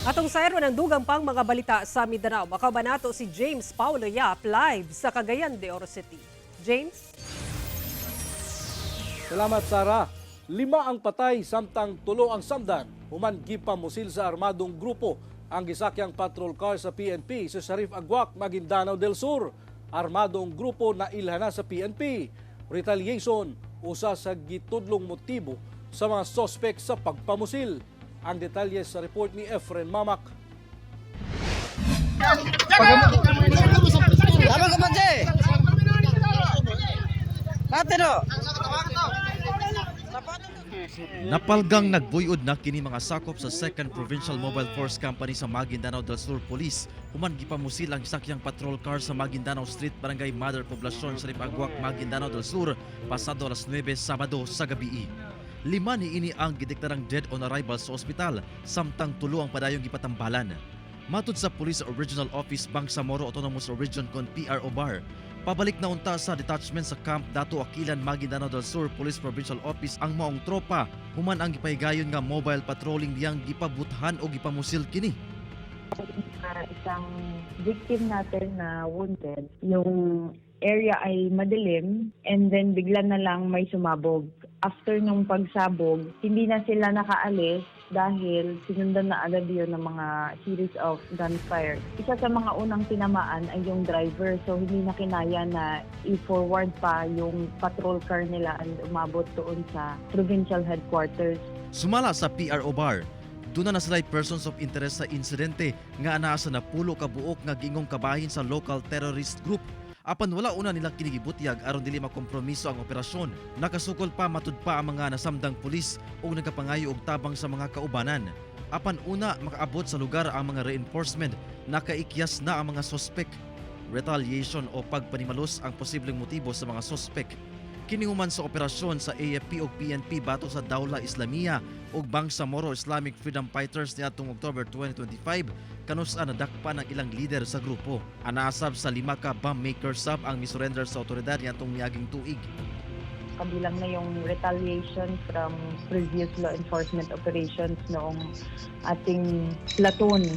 Atong sayron ang dugang pang mga balita sa Mindanao. Makauban nato si James Paulo Yap live sa Cagayan de Oro City. James? Salamat, Sara. Lima ang patay samtang tulo ang samdan human gipamusil sa armadong grupo ang gisakyang patrol car sa PNP sa Shariff Aguak, Maguindanao del Sur. Armadong grupo na ilhana sa PNP. Retaliation, usa sa gitudlong motibo sa mga sospek sa pagpamusil. Ang detalye sa report ni Efren Mamak. Tama ka ba, Jay? Natin, no? Napalgang nagbuyod na kini mga sakop sa 2nd Provincial Mobile Force Company sa Maguindanao del Sur Police human gipamusil ang sakyang patrol car sa Maguindanao Street, Barangay Mother Poblacion, Shariff Aguak, Maguindanao del Sur pasado alas 9 Sabado sa gabi. Lima ni ini ang gideklarang dead on arrival sa ospital, samtang tulo ang padayong gipatambalan. Matud sa Police Regional Office Bangsamoro Autonomous Region kon PRO Bar, pabalik na unta sa detachment sa Camp Datu Akilan, Maguindanao del Sur Police Provincial Office ang maong tropa human ang gipahigayon nga mobile patrolling diyang gipabuthan o gipamusil kini. Isang victim natin na wounded, yung area ay madilim and then bigla na lang may sumabog. After nung pagsabog, hindi na sila nakaalis dahil sinundan na agad yun ng mga series of gunfire. Isa sa mga unang tinamaan ay yung driver, so hindi na kinaya na i-forward pa yung patrol car nila and umabot doon sa provincial headquarters. Sumala sa PRO Bar, duna na sila'y persons of interest sa insidente nga anaa sa napulo ka buok nga gingong kabahin sa local terrorist group. Apan wala una nila kini gibutyag aron dili makompromiso ang operasyon. Nakasukol pa matud pa ang mga nasamdang pulis ug nagapangayo og tabang sa mga kaubanan. Apan una makaabot sa lugar ang mga reinforcement, nakaikyas na ang mga sospek. Retaliation o pagpanimalos ang posibleng motibo sa mga sospek. Kini human sa operasyon sa AFP ug PNP batok sa Dawla Islamia ug Bangsamoro Islamic Freedom Fighters niadtong October 2025 kanus-a nadakpan ang ilang leader sa grupo. Anaa sab sa lima ka bomb maker sab ang misurrender sa otoridad niadtong miaging tuig. Kabilang na yung retaliation from previous law enforcement operations noong ating platoon.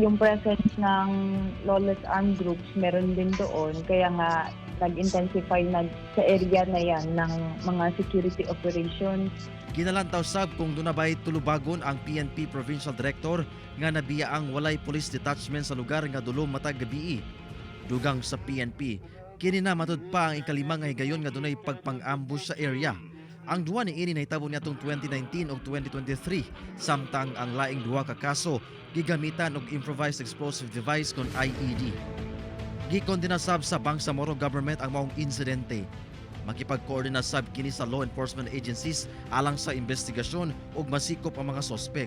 Yung presence ng lawless armed groups meron din doon, kaya nga nag-intensify na sa area na yan ng mga security operations. Ginalantaw sab kung duna bay tulubagon ang PNP Provincial Director nga nabiya ang walay police detachment sa lugar nga dulo matag gabii. Dugang sa PNP, kini na matud pa ang ikalima nga higayon nga dunay pagpang-ambush sa area. Ang duwa ni ini nahitabo niadtong 2019 ug 2023, samtang ang laing duha ka kaso gigamitan og improvised explosive device kon IED. Gikondena sab sa Bangsamoro government ang maong insidente. Makipag-coordinate sab kini sa law enforcement agencies alang sa investigasyon ug masikop ang mga sospek.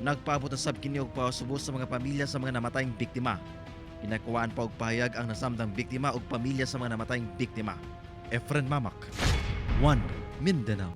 Nagpaabot na sab kini og pasubo sa mga pamilya sa mga namatayng biktima. Ginakuhaan pa og pahayag ang nasamdang biktima ug pamilya sa mga namatayng biktima. Efren Mamak, 1 Mindanao.